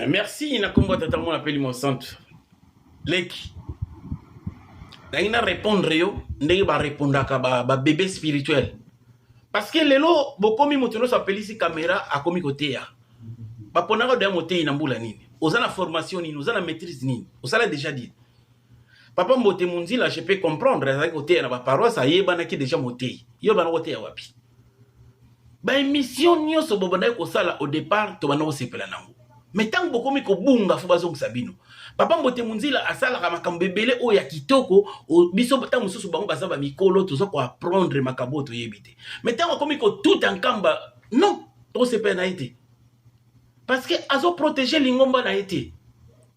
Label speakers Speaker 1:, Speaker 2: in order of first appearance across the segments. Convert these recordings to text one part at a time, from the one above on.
Speaker 1: Merci na kombo ya tata mwana pe limo santu. Leki. Nangi na répondre yo ndenge ba répondaka ba, ba bébé spirituel. Parce que lelo bokomi moto nyonso apelisi kamera akomi koteya. Baponaka deya moteyi na mbula nini? Oza na formation nini? Oza na maîtrise nini? Osala déjà nini? Papa Mbote Munzila, je peux comprendre, azalaki koteya na ba paroisse, ayebanaki déjà moteyi. Yo bana koteya wapi? Ba émission nyonso bobandaki kosala au départ, tobanda kosepela nango. Mais ntango bokomi kobunga, fo bazongisa bino. Papa Mbote Munzila asalaka makambo ebele oyo ya kitoko, biso ntango mosusu bango baza ba mikolo, toza koapprendre makambo oyo toyebi te. Mais ntango akomi kotuta nkamba, non, tokosepela na ye te. Parce que azo protéger lingomba na ye te.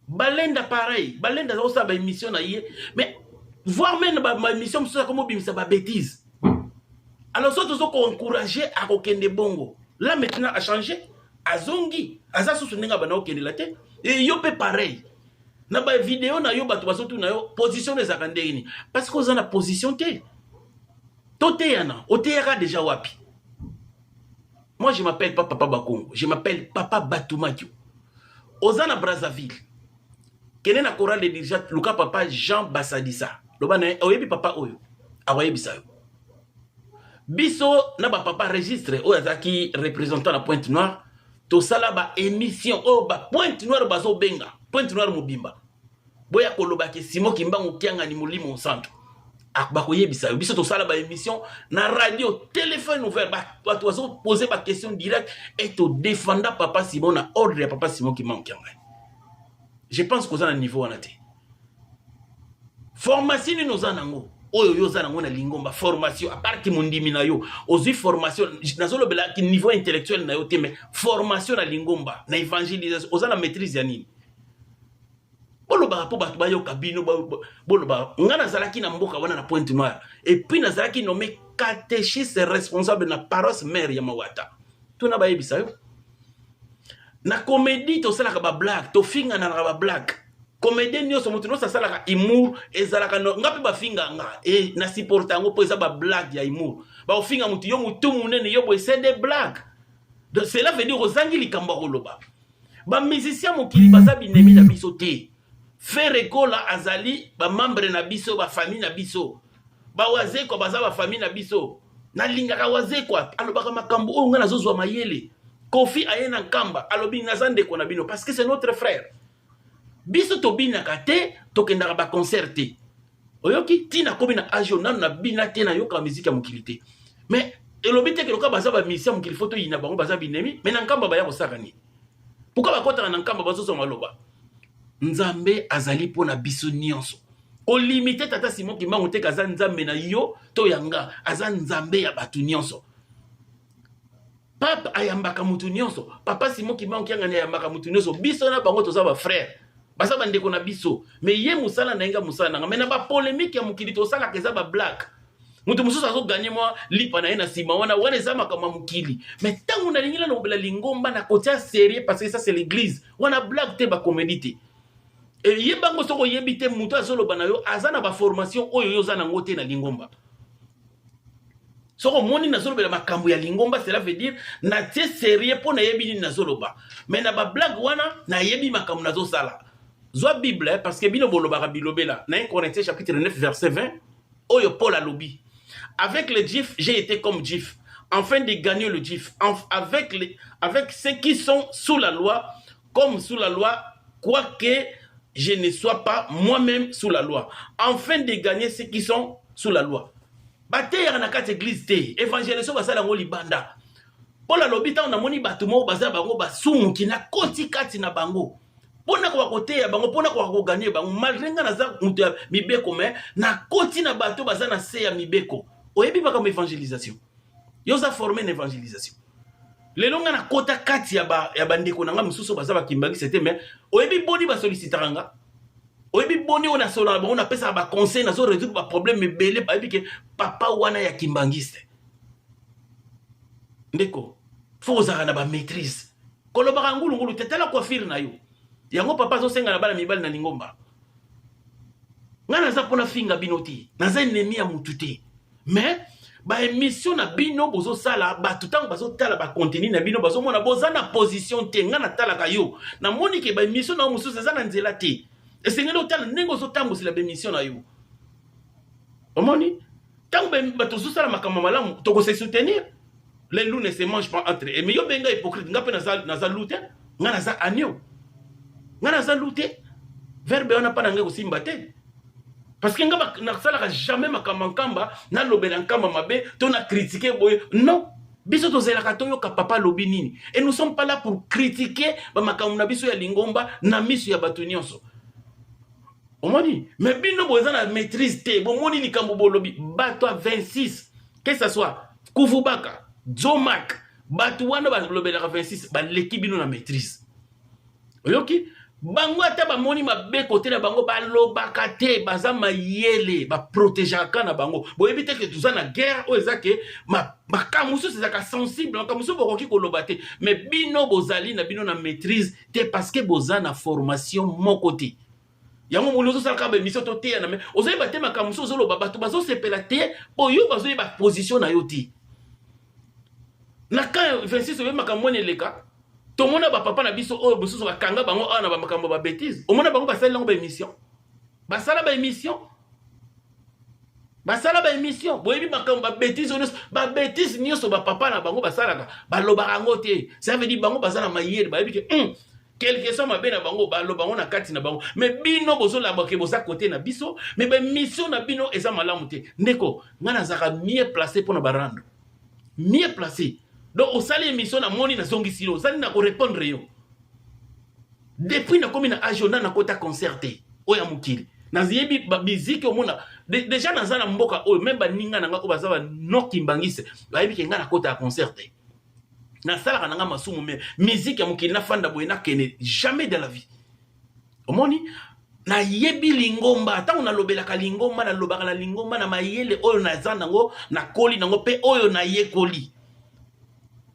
Speaker 1: Balenda pareil, Balenda aza kosala ba émission na ye, mais voire même ba émission mosusu akomi obimisa ba bêtises. Alors soki tozo koencourager akokende bongo. Là maintenant a changé, azongi, aza susu ndenge abanda kokendela te. Et yo pe pareil. Na ba vidéo na yo bato bazotuna yo position ezalaka ndenge nini? Parce que oza na position te. Toteyana, oteyaka déjà wapi? Moi je m'appelle pas Papa Bakongo, je m'appelle Papa Batumakio. Oza na Brazzaville. Kende na chorale de dirigeant luka papa Jean Basadisa. Loba na oyebi papa oyo. Akoyebisa yo. Biso na ba papa registre oyo azalaki représentant na Pointe Noire, tosala ba émission oyo ba Pointe Noire bazobenga, Pointe Noire mobimba. Boya koloba ke Simon Kimbangu Kiangani molimo santo. Bakoyebisa yo. Biso tosala ba émission na radio, téléphone ouvert, bato bazo poser ba question direct et to défenda papa Simon na ordre ya papa Simon Kimbangu Kiangani. Je pense koza na niveau wana te. Formation nini oza nango? Oyo yo oza nango na lingomba, formation à part ki mondimi na yo, ozwi formation, nazolobela ki niveau intellectuel na yo te, mais formation na lingomba, na évangélisation, oza na maîtrise ya nini? Bolobaka mpo bato bayoka bino, bolobaka. Nga nazalaki na mboka wana na Pointe Noire, et puis nazalaki nommé catéchiste responsable na paroisse mère ya Mawata. Tuna bayebisa yo. Na comédie tosalaka ba blague, tofinganaka ba blague. Comédien nyonso, moto nyonso asalaka humour, ezalaka no, nga mpe bafinga nga, e na supporte yango mpo eza ba blague ya humour. Bakofinga motu yo motu monene yo boye, c'est des blagues. Donc cela veut dire ozangi likambo ya koloba. Ba musicien mokili baza binemi na biso te. Ferre Gola azali ba membre na biso, ba famille na biso. Ba Wazekwa baza ba famille na biso. Nalingaka Wazekwa, alobaka makambo oyo nga nazozwa mayele. Kofi aye na Nkamba, alobi naza ndeko na bino parce que c'est notre frère. Biso tobinaka te, tokendaka ba concert te. Oyoki tina komi na age oyo nanu nabina te, nayoka musique ya mokili te. Mais elobi te ke lokola baza ba musicien mokili faut toyina bango baza binemi, mais na Nkamba baya kosaka nini? Pourquoi bakotaka na Nkamba bazozwa maloba? Nzambe azali mpo na biso nyonso. Kolimite tata Simon Kimbangu te kaza Nzambe na yo to ya nga, aza Nzambe ya bato nyonso. Pape ayambaka mutu nyonso, papa Simon Kimbangu Kiangani ayambaka mutu nyonso. Biso na bango toza ba frère, baza bandeko na biso. Mais ye mosala na ye nga mosala na nga. Mais na ba polémique ya mokili tosalaka eza ba blague. Moto mosusu azoganye mwa lipa na ye na nsima wana, wana eza makambo ya mokili. Mais ntango nalingi nalobela lingomba na kotia sérieux parce que ça c'est l'église. Wana blague te, ba comédie te. E yebango soki oyebi te moto azoloba na yo aza na ba formation oyo yo oza nango te na lingomba. Soki omoni nazolobela makambo ya lingomba, cela veut dire natie sérieux mpo nayebi nini nazoloba. Mais na ba blague wana nayebi makambo nazosala. Zwa Bible parce que bino bolobaka bilobela. Na 1 Corinthiens chapitre 9 verset 20 oyo Paul alobi. Avec les Juifs, j'ai été comme Juif, afin de gagner le Juif. Avec ceux qui sont sous la loi, comme sous la loi, quoique je ne sois pas moi-même sous la loi, afin de gagner ceux qui sont sous la loi. Bateyaka na kati église te, évangélisation basala yango libanda. Paul alobi ntango namoni bato moko baza bango basumuki, nakoti kati na bango mpona koka koteya bango, mpona koka koganye bango, malgré nga naza moto ya mibeko, mais nakoti na bato baza na se ya mibeko. Oyebi makambo évangélisation, yo oza formé na évangélisation. Lelo nga nakota kati ya bandeko na nga mosusu baza bakimbangisa te, mais oyebi boni basolicitaka nga, oyebi boni oyo nasolaka bango, napesaka baconseil, nazo résoudre baproblème ebele. Bayebi ke papa wana ya kimbangiste. Ndeko, fo ozalaka na bamaîtrise, kolobaka ngulungulu te. Tala coiffure na yo yango papa azosenga na bana mibali na lingomba. Nga naza mpona finga bino te, naza ennemi ya mutu te, mais Baémission na bino bozosala, bato ntango bazotala bacontenu na bino, bazomona boza na position te. Ngai natalaka yo, namoni ke baémission na yo mosusu eza na nzela te. Esengeli otala ndenge ozotambwisela baémission na yo. Omoni, ntango bato ozosala makambo malamu, tokose soutenir. Les loups ne se mangent pas entre eux. Mais yo benga hypocrite, nga mpe naza loup te, nga naza agneau, nga naza loup te. Verbe wana mpa na ngai kosimba te, parce que nga nasalaka jamais makambo nkamba, nalobela nkamba mabe to na critiquer boye, non. Biso tozelaka toyoka papa alobi nini, et nous sommes pas là pour critiquer bamakambo na biso ya lingomba na miso ya bato nyonso. Omoni, mais bino boza na maîtrise te. Bomoni likambo bolobi, bato ya 26, que ça soit Kuvubaka, Zomak, bato wana balobelaka 26, baleki bino na maîtrise. Oyoki bango, ata bamoni mabe kote na bango, balobaka te. Baza mayele, baprotégeaka na bango. Boyebi te ke toza na guerre oyo eza ke makambo mosusu ezalaka sensible, makambo mosusu bokoki koloba te. Mais bino bozali na bino na maîtrise te, parce que boza na formation moko te. Yango moli ozosalaka baémission, toteyana, mais ozoyeba te makambo mosusu ozoloba, bato bazosepela te, po yo bazoyeba position na yo te. Na camp 26, oyebi makambo wana eleka. Tomona bapapa na biso oyo mosusu bakanga bango awa na bamakambo babêtises. Omona bango basali yango baémission, basala baémission, basala baémission. Boyebi makambo babêtises oyo nyonso, babêtises nyonso bapapa na bango basalaka, balobaka yango te. Ça veut dire bango baza na mayele, bayebi ke quelque soit mabe na bango, baloba yango na kati na bango. Mais bino bozolaba ke boza kote na biso, mais baémission na bino eza malamu te. Ndeko, ngai nazalaka mieux placé mpona barando, mieux placé. Donc osali émission, namoni, nazongisi yo, ozali na korépondre yo. Depuis nakomi na age oyo, nakota concert te oyo ya mokili. Nayebi bamiziki. Omona déjà naza na mboka oyo, même baninga na nga oyo baza banokimbangise bayebi ke ngai nakota ya concert te. Nasalaka na nga masumu, mais miziki ya mokili, nafanda boye, nakende, jamais de la vie. Omoni, nayebi lingomba. Ntango nalobelaka lingomba, nalobaka na lingomba na mayele oyo naza nango, nakoli nango mpe oyo nayekoli.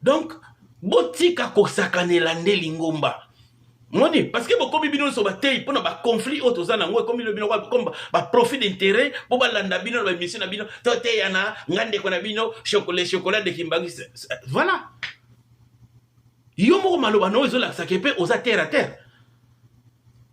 Speaker 1: Donc botika kosakanela nde lingomba. Moni, parce que bokomi bino nyonso batei mpona baconflit oyo toza nango, ekomi bino comme baprofit d'intérêt mpo balanda bino na baémission na bino. Toteyana, nga ndeko na bino, chocolat, chocolat de Kimbangu. Voilà, yo moko maloba na oyo ezolakisaka mpe oza terre à terre.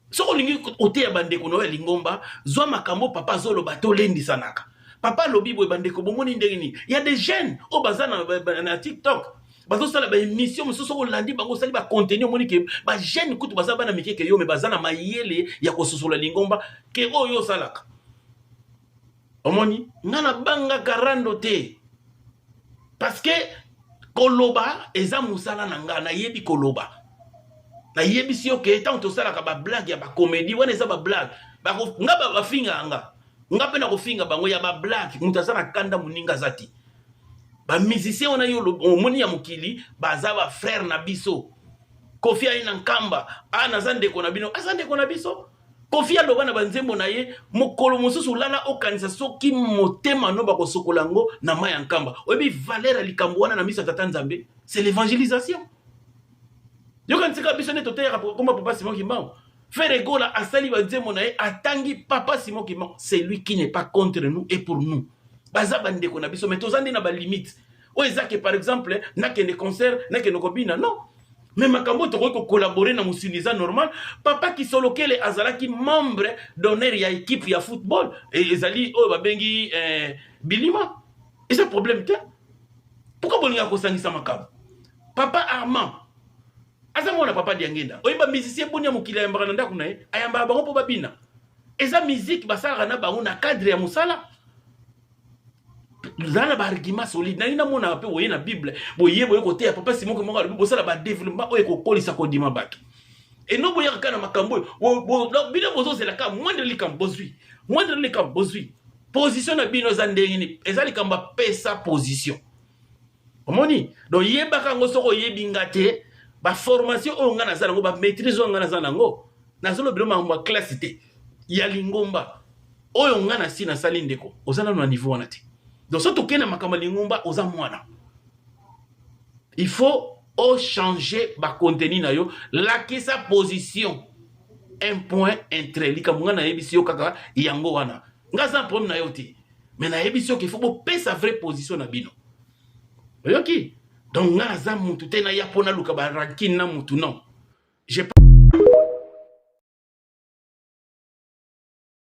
Speaker 1: Soki olingi oteya bandeko na oyo ya lingomba, zwa makambo papa azoloba, tolendisanaka. Papa alobi boye, bandeko bomoni ndenge nini? Ya des jeunes oyo baza na TikTok, bazosala baémission mosusu, soki olandi bango, osali bacontenu, omoni ke bajeune kutu baza bana mike ke yo, mais baza na mayele ya kososola lingomba ke oyo osalaka. Omoni, nga nabangaka rando te, parce que koloba eza mosala na nga. Nayebi koloba. Nayebisi yo ke ntango tosalaka bablague ya bacomédie wana, eza bablague. Nga bafingaka nga, nga mpe na kofinga bango ya bablague. Moto aza na kanda, moninga aza te. Bamusicien wana yo omoni ya mokili, baza bafrère na biso. Kofi aye na Nkamba a, naza ndeko na bino, aza ndeko na biso. Kofi aloba na banzembo na ye, mokolo mosusu olala okanisa soki motema no bakosokola yango na mai ya Nkamba. Oyebi valeur ya likambo wana na miso ya Tata Nzambe? C'est l'évangélisation. Yokanisika biso nde toteyaka komba papa Simon Kimbangu. Ferre Gola asali banzembo na ye, atangi papa Simon Kimbangu. C'est lui qui n'est pas contre nous et pour nous. Baza bandeko na biso, mais toza nde na balimite oyo eza ke, par exemple, nakende concert, nakende kobina, non. Mais makambo oyo tokoki kocollaborer na mosuni eza normal. Papa Kisolokele azalaki membre d'honneur ya équipe ya football, ezali oyo babengi Bilima. Eza problème te. Pourquoi bolingaka kosangisa makambo? Papa Armand aza mwana papa Diangenda. Oyeba musicien boni ya mokili ayambaka na ndako na ye? Ayambaka bango mpo babina. Eza musique basalaka na bango na cadre ya mosala. Zala na baargument solide. Nangi namonaka mpe boye na Bible, boye boye koteya papa Simoko moko alobi bosala badéveloppement oyo ekokolisa kondima bato. Eno boyaka kaka na makambo oyo bino bozozela kaka moindre likambo bozwi, moindre likambo bozwi position na bino eza ndenge nini? Eza likambo apesa position. Omoni, donc yebaka yango. Soki oyebi nga te, baformation oyo nga naza nango, bamaîtrise oyo nga naza nango, nazolobela makambo ya classe te, ya lingomba oyo nga nasi nasali. Ndeko, oza nano na niveau wana te. Donc so tokende na makambo ya lingomba, oza mwana. Il faut ochanger bacontenu na yo, lakisa position, un point, un trait. Likambo nga nayebisi yo kaka yango wana. Nga aza na problème na yo te. Mais nayebi soki il faut bopesa vraie position na bino. Oyoki? Donc nga naza mutu te naya mpo naluka barankine na mutu, non. Je